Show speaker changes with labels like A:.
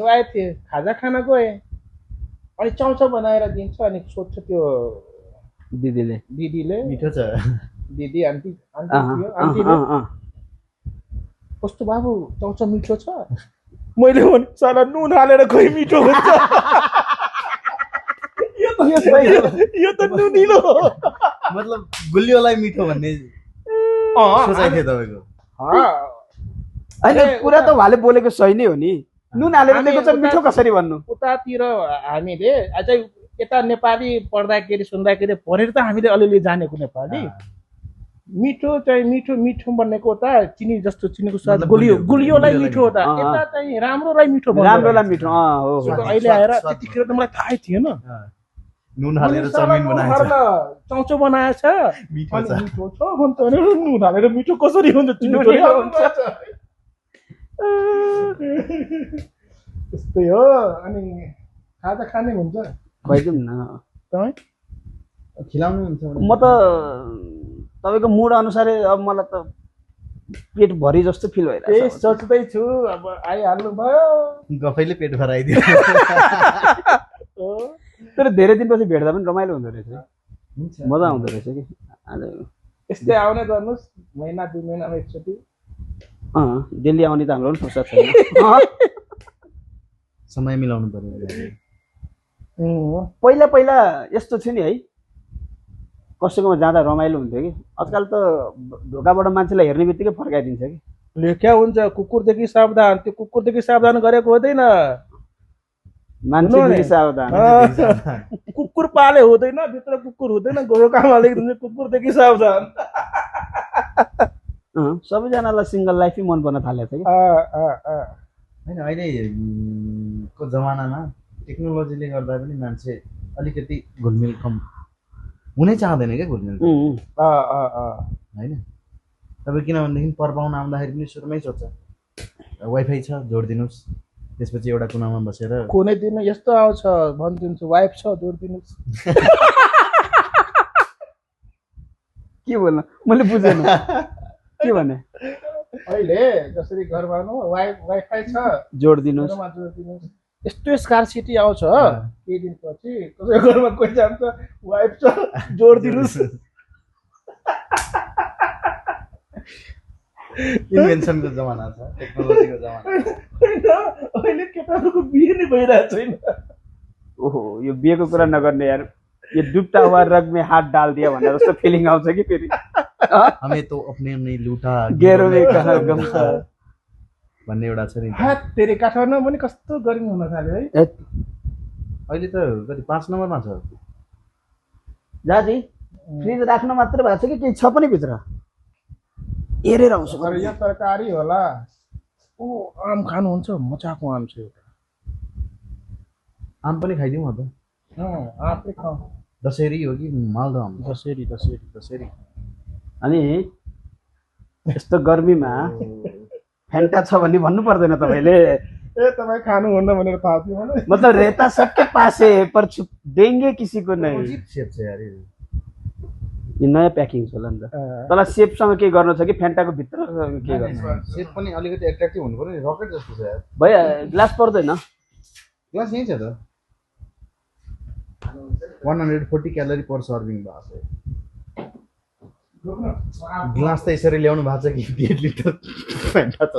A: आए थिए खाजा खान गए अनि चाउचाउ बनाएर दिन्छ अनि सोध्छ त्यो
B: दिदीले
A: दिदीले
C: मिठो छ
A: दिदी आन्टी आन्टी थियो आन्टीले कस्तो बाबु चाउचाउ मिठो छ मैले भने साला नुन हालेर खोइ मिठो हुन्छ यो त नुनिलो हो
C: मतलब गुलियोलाई मिठो भन्ने सोचाइ थियो तपाईँको
B: होइन कुरा त उहाँले बोलेको सही नै हो नि नुन हालेर दिएको चाहिँ मिठो कसरी भन्नु
A: उतातिर हामीले अझै यता नेपाली पढ्दाखेरि सुन्दाखेरि पढेर त हामीले अलिअलि जानेको नेपाली मिठो चाहिँ मिठो मिठो भनेको त चिनी जस्तो चिनीको स्वाद गुलियोलाई मिठो हो त यता चाहिँ राम्रोलाई मिठो
B: राम्रोलाई मिठो हो
A: अहिले आएर त्यतिखेर त मलाई थाहै थिएन
C: नुन हालेर चाउमिन बनाएछ
A: चाउचाउ बनाएछ
C: मिठो छ
A: मिठो छ भन्छ नुन हालेर मिठो कसरी हुन्छ चिनी त्यस्तै हो अनि खाजा खाने हुन्छ
B: खुवाइदिउँ न
A: तपाईँ
C: खिलाउनु हुन्छ
B: म त तपाईँको मुड अनुसारै अब मलाई त पेट भरि जस्तो फिल भइरहेको छ
A: सोच्दैछु अब आइहाल्नु भयो
C: गफैले पेट भराइदियो
B: तर धेरै दिनपछि भेट्दा पनि रमाइलो हुँदो रहेछ मजा आउँदो रहेछ कि
A: यस्तै आउने गर्नुहोस् महिना 2 महिनामा एकचोटि
B: दिल्ली आउने त हाम्रो पनि फुर्सद छैन
C: समय मिलाउनु पर्यो
B: पहिला पहिला यस्तो थियो नि है कसैकोमा जाँदा रमाइलो हुन्थ्यो कि आजकल त ढोकाबाट मान्छेलाई हेर्ने बित्तिकै फर्काइदिन्छ कि
A: लेख्या हुन्छ कुकुरदेखि सावधान त्यो कुकुरदेखि सावधान गरेको हुँदैन
B: मान्छेदेखि सावधान
A: कुकुर पाले हुँदैन भित्र कुकुर हुँदैन ढोका मालिक कुकुरदेखि सावधान
B: सबैजनालाई सिङ्गल लाइफै मन पर्न थालेको छ कि
C: होइन अहिलेको जमानामा टेक्नोलोजीले गर्दा पनि मान्छे अलिकति घुलमिल कम हुनै चाहँदैन क्या घुलमिल होइन तपाईँ किनभनेदेखि परपाउन आउँदाखेरि पनि सुरुमै सोध्छ वाइफाई छ जोडिदिनुहोस् त्यसपछि एउटा कुनामा बसेर
A: कुनै दिन यस्तो आउँछ भनिदिन्छु वाइफ छ जोडिदिनुहोस्
B: के बोल्नु मैले बुझेन के भने
A: अहिले जसरी घरमा वाइफाई छ
B: जोडिदिनुहोस्
A: यस्तो स्कार्सिटी आउँछ केही दिनपछि कसैको घरमा कोही जान्छ वाइफ छ जोडिदिनुहोस्
C: इन्भेन्सनको जमाना छ टेक्नोलोजीको जमाना
A: अहिले केटाहरूको बिहे नै भइरहेको छैन
B: ओहो यो बिहेको कुरा नगर्ने यार यो डुब्ता हुआ रग में हाथ डाल दिया भनेर जस्तो फिलिङ आउँछ कि फेरि
C: हमें तो अपने नै लुटा
B: गेरो में कहाँ गम्छा
C: भन्ने एउटा छ नि
A: तेरे काठमाडौँमा पनि कस्तो गर्मी हुन थाल्यो है
C: अहिले त कति 5 नम्बरमा छ
B: जाजी फ्रिज राख्न मात्र भएको छ कि केही छ पनि भित्र हेरेर आउँछु
A: यो तरकारी होला ओ आम खानुहुन्छ मजाको आम छ एउटा
C: आम पनि खाइदिउँ त
A: आफै खाऊ
C: दशहरी हो कि मालदा आम
A: दशहरी
B: अनि यस्तो गर्मीमा फेन्टा छ भन्ने भन्नु पर्दैन तपाईँले
A: ए तपाईँ खानुहुन्न भनेर थाहा थियो मलाई
B: मतलब रहता सबके पास है पर देंगे किसी को नहीं
C: सेप छ यार
B: यो नयाँ प्याकिङ छ होला नि त तँलाई सेपसँग के गर्नु छ कि फेन्टाको भित्र के गर्नु
C: सेप पनि अलिकति एट्र्याक्टिभ हुनु पर्यो नि रकेट जस्तो छ यार
B: भैया ग्लास पर्दैन
C: ग्लास यही छ त 140 क्यालोरी पर सर्भिङ भएको छ ग्लास त यसरी ल्याउनु भएको छ कि 1.5 लिटर फेन्टा छ